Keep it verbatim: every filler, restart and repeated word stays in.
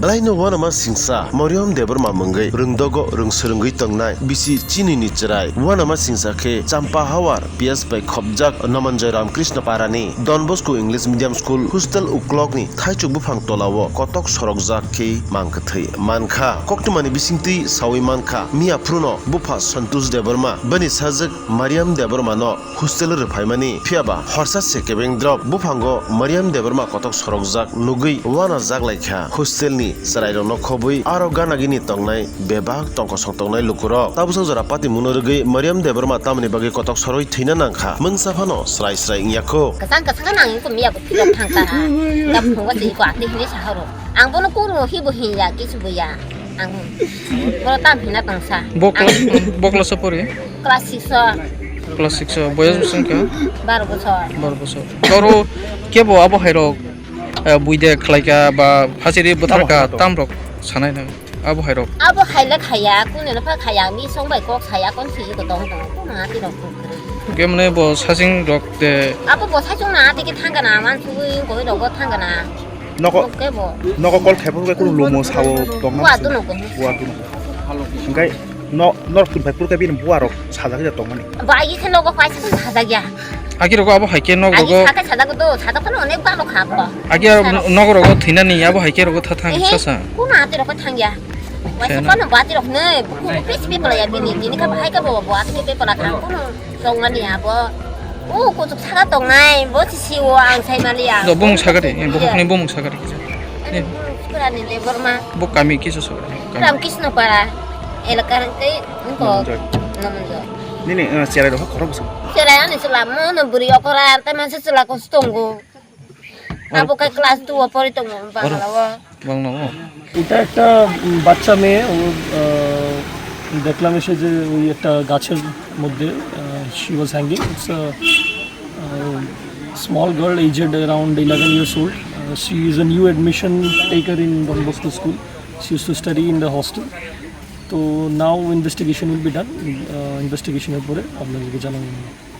Laino uanama singsa Mariam Debbarma mungwi rwngdogo rwngswrwngwi tongnai bisi chinini chwrai. Uanama singsa khe Champa Hawar P S bai khopjak Nomonjoy Ramakrishna Parani Don Bosco English Medium School hostel uklokni thaichuk buphang tolao kotok sorokjak khe mang kwthwi mankha. Koktwmani bisingtwi sawi mankha, miya phruno bupha Santosh Debbarma bini sajwk Mariam Debbarmano hostel rwphaimani, phiyaba horsa se kebeng drop buphango Mariam Debbarma kotok sorokjak nugwi uanajak laikha. Hostelni chwrairokno khobwi aro ganagini tongnai bebak tongkosong tongnai lukurok. Tabuksa jora patimungno rwgwi Mariam Debbarma tamoni bagwi kotok sorwi thwina nangkha, mungsa phano srai srai wngya kho. Kwchang kwchang nang wngkha miya bo philok thangkha. Gap phungo se iko atwi hinwi sahoro. Ang bono kunu hibo hinya, kisu bo ya. Ang bono tam hina tongsa. Bo Ang class, bo class o pori? Class six o. Class six o. Boyas bwswng kha? Baro bochor. Baro bochor. Oro kebo abo hairok, eh, buide khlaika ba hachiri bwtharka tamrok sanai nai. Abo hairok. Abo haile khaya, kuneno pha khaya, mi song bai kok saya, kon si ko tong tong, ko ma ti rok ko kre. Kemne bo sasing rok de. Abo bo sasing na, ati ki thangana, man sugui, koi rok thangana. Noko, Oke bo. Noko call khaiphuru khe kunu lomo sao tongma Wa sini. Duno ko. Wa duno. Hingkai no, norok tun phai phuru khe bini buarok sajagwi tongmani. Ba agi khe nogo kaisa khe sajagya. Agi rogo abo hai khe nog Agi rogo. Sakai sajago do, sajak phano onek balo kha bo. Agi aro Saro. Nog rogo thinani abo hai khe rogo thathang Ehe, sasa. Kuno ati rok thangya. Waisa Sena. Kono bati rok ne, kuno pes pe pala ya bini, bini kha hai kha bo, bo ati pe pala kha, kuno. Tongmani abo. O kuchuk saka tongnai, bo si si o ang sai mali ya. Do bumung sakari, eh, bohokni bumung sakari kisa. Ani Eh. Bumung Sukurani Debbarma. Bo kami kisa so. Ram Krishna Para. Elaka hangke, ko. Namanjoi. Namanjoi. Nini, eh, cherai rok khorok bwswk. Cherai ani chwla mo no bwrwi okora, tai manse chwla kos tongo. Abo khe class two o pori tongo, Bangla o. Bangla o. এটা একটা, উম, বাচ্চা মেয়ে, ও, আহ, দেখলাম এসে যে ওই একটা গাছের মধ্যে, আহ, she was hanging. It's a, uh, small girl, aged around eleven years old. Uh, she is a new admission taker in Don Bosco School. She used to study in the hostel. তো now investigation will be done. আহ, ইনভেস্টিগেশনের পরে আপনাদেরকে জানানো হবে।